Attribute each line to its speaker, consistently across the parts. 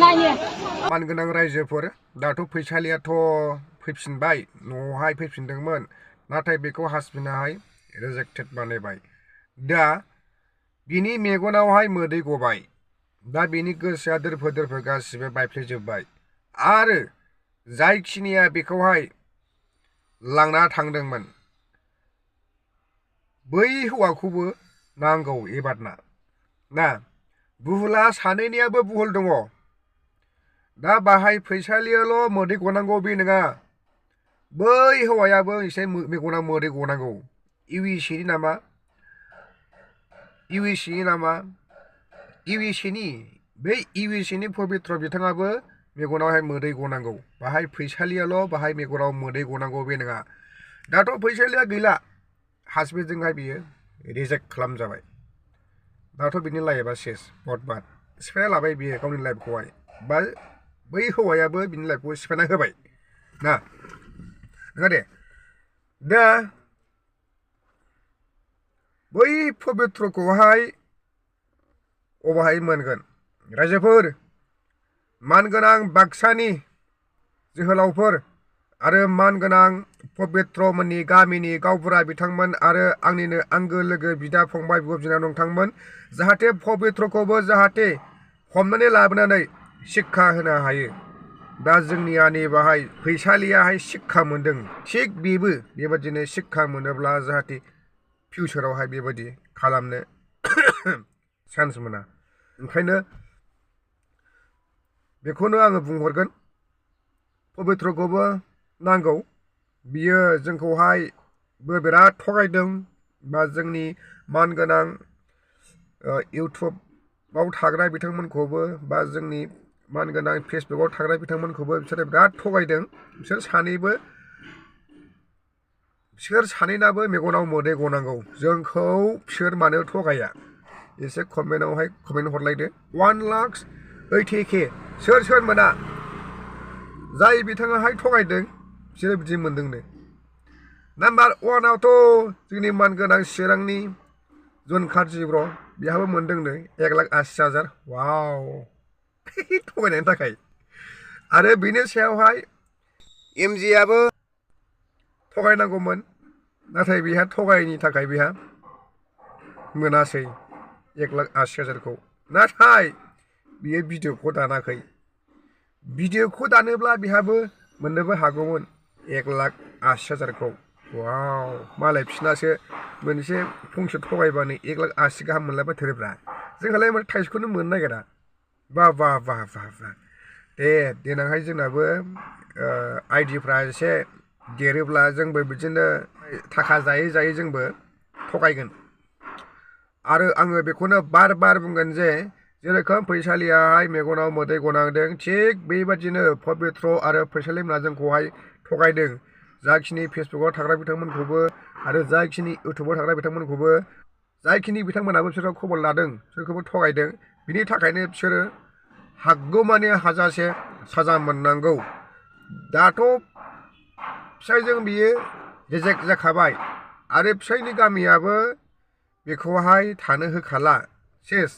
Speaker 1: मानगोनां रायजोफोर दाथ' फैसालियाथ' फैफिनबाय न'आवहाय फैफिनदोंमोन नाथाय बेखौ हासबिनाहाय रिजेक्टेड बानायबाय दा बिनि मेगनावहाय मोदै गबाय दा बिनि गोसोआ दोरफोर गासिबो बायफ्लेजोबबाय आरो जायखिनिया बेखौहाय लांना थांदोंमोन बै हौवाखौबो नांगौ एबारना ना बुहुला सानैनियाबो बुहुल दङ दा बाहाय फैसालियाल' मोदै गनांगौ बे नङा बै हौवायाबो एसे मेगनाव मोदै गनांगौ इउएसएनि नामा इउएसएनि बै इउएसएनि पबित्र बिथाङाबो मेगनावहाय मोदै गनांगौ बाहाय फैसालियाल' बाहाय मेगनाव मोदै गनांगौ बे नङा दाथ' फैसालिया गैला हासबेन्डजोंहाय बियो रिजेक्ट खालामजाबाय दाथ' बिनि लाइफआ सेस बरबाद सिफायना लाबाय बियो गावनि लाइफखौहाय बा बै हौवायाबो बिनि लाइफखौ सिफायना होबाय ना नङा दे दा बै पबित्रखौहाय अबाहाय मोनगोन रायजोफोर मानगोनां बाक्सानि जोहोलावफोर आरो मानगोनां पबित्रमोननि गामिनि गावबुरा बिथांमोन आरो आंनिनो आंगो लोगो बिदा फंबाय बिब' बिनानाव नोंथांमोन जाहाथे पबित्रखौबो जाहाथे हमनानै लाबोनानै शिक्षा होनो हायो दा जोंनिया नैबाहाय फैसालियाहाय शिक्षा मोनदों थिग बेबो बेबादिनो शिक्षा मोनोब्ला जाहाथे फिउचारावहाय बेबादि खालामनो चान्स मोना ओंखायनो बेखौनो आङो बुंहरगोन पबित्रखौबो नांगौ बियो जोंखौहायबो बिराद थगायदों बा जोंनि मानगोनां इउटुबाव थाग्रा बिथांमोनखौबो बा जोंनि मानगोनां फेसबुकआव थाग्रा बिथांमोनखौबो बिसोरो बिराद थगायदों बिसोर सानैनाबो मेगनाव मोदै गनांगौ जोंखौ बिसोर मानो थगाया एसे कमेन्टआवहाय कमेन्ट हरलायदो 1,80,000 सोर मोना जाय बिथाङाहाय थगायदों बिसोरो बिदि मोनदोंनो नाम्बार 1आवथ' जोंनि मानगोनां चिरांनि जन कार्जिब्र बिहाबो मोनदोंनो 1,80,000 वाव थगायनायनि थाखाय आरो बिनि सायावहाय एमजिआबो थगायनांगौमोन नाथाय बिहा थगायनि थाखाय बिहा मोनासै 1,80,000खौ नाथाय बियो भिडिअखौ दानाखै भिडिअखौ दानोब्ला बिहाबो मोननोबो हागौमोन 1,80,000खौ वाव मालाय बिसिनासो मोनसे फंसे थगायबानो 1,80,000 गाहाम मोनलायबाय थोरोब्रा जोंहालाय माने थाइसेखौनो मोननो नागिरा बा दे देनांहाय जोंनाबो आइडिफ्रा एसे देरोब्ला जोंबो बिदिनो थाखा जायै जोंबो थगायगोन आरो आङो बेखौनो बार बुंगोन जे जेरोखोम फैसालियाहाय मेगनाव मोदै गनांदों थिग बेबादिनो पबित्र आरो फैसालि मोना जोंखौहाय थगायदों जाखिनि फेसबुकआव थाग्रा बिथांमोनखौबो आरो जाखिनि इउटुबाव थाग्रा बिथांमोनखौबो जायखिनि बिथांमोनाबो बिसोरखौ खबर लादों बिसोरखौबो थगायदों बिनि थाखायनो बिसोरो हागौमानि हाजासे साजा मोननांगौ दाथ' फिसाइजों बियो रिजेक्ट जाखाबाय आरो फिसाइनि गामियाबो बेखौहाय थानो होखाला सेस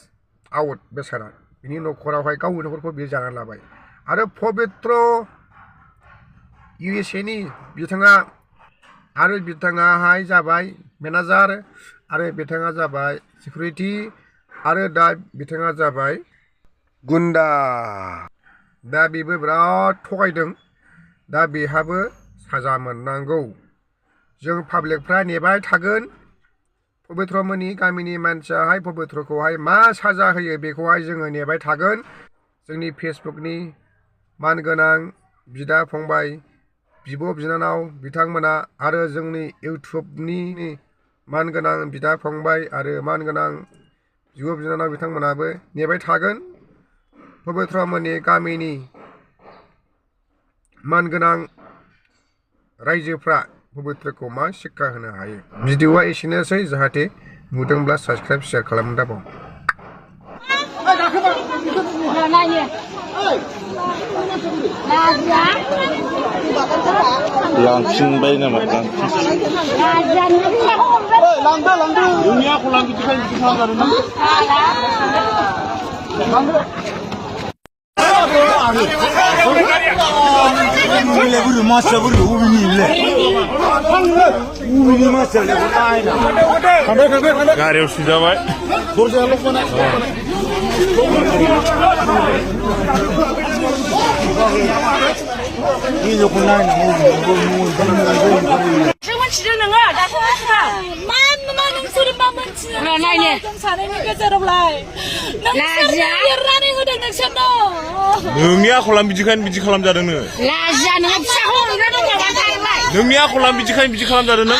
Speaker 1: आउट बेसारा बिनि न'खरावहाय गावनि न'खरखौ बियो जानानै लाबाय आरो पबित्र इउएसएनि बिथाङाहाय जाबाय मेनेजार आरो बिथाङा जाबाय सिकिउरिटि आरो दा बिथाङा जाबाय गुन्डा दा बेबो बिराद थगायदों दा बेहाबो साजा मोननांगौ जों पाब्लिकफ्रा नेबाय थागोन पबित्रमोननि गामिनि मानसियाहाय पबित्रखौहाय मा साजा होयो बेखौहाय जोङो नेबाय थागोन जोंनि फेसबुकनि मानगोनां बिदा फंबाय बिब' बिनानाव बिथांमोना आरो जोंनि इउटुबनि मानगोनां बिदा फंबाय आरो मानगोनां बिब' बिनानाव बिथांमोनाबो नेबाय थागोन पबित्रमोननि गामिनि मानगोनां रायजोफ्रा पबित्रखौ मा शिक्षा होनो हायो भिडिअआ एसेनोसै जाहाथे नुदोंब्ला साबस्क्राइब शेयार खालामनो दाबाव
Speaker 2: लांफिनबाय नामा लांदो Ule buru masa buru ubini le. Ubini masa le bukai na.
Speaker 3: Gario Pisaijwng.
Speaker 2: Ini lo kunai na ubini.
Speaker 4: 지는 거 나도 만만 소리 만만 치는 거 나이네 좀 사내니 그저럽라이 라자 열라니 그대 넥션노
Speaker 3: 능이야 콜람 비지칸 비지 콜람 자르는
Speaker 4: 라자 너 사고 이러는 거 같아
Speaker 3: 능이야 콜람 비지칸 비지 콜람 자르는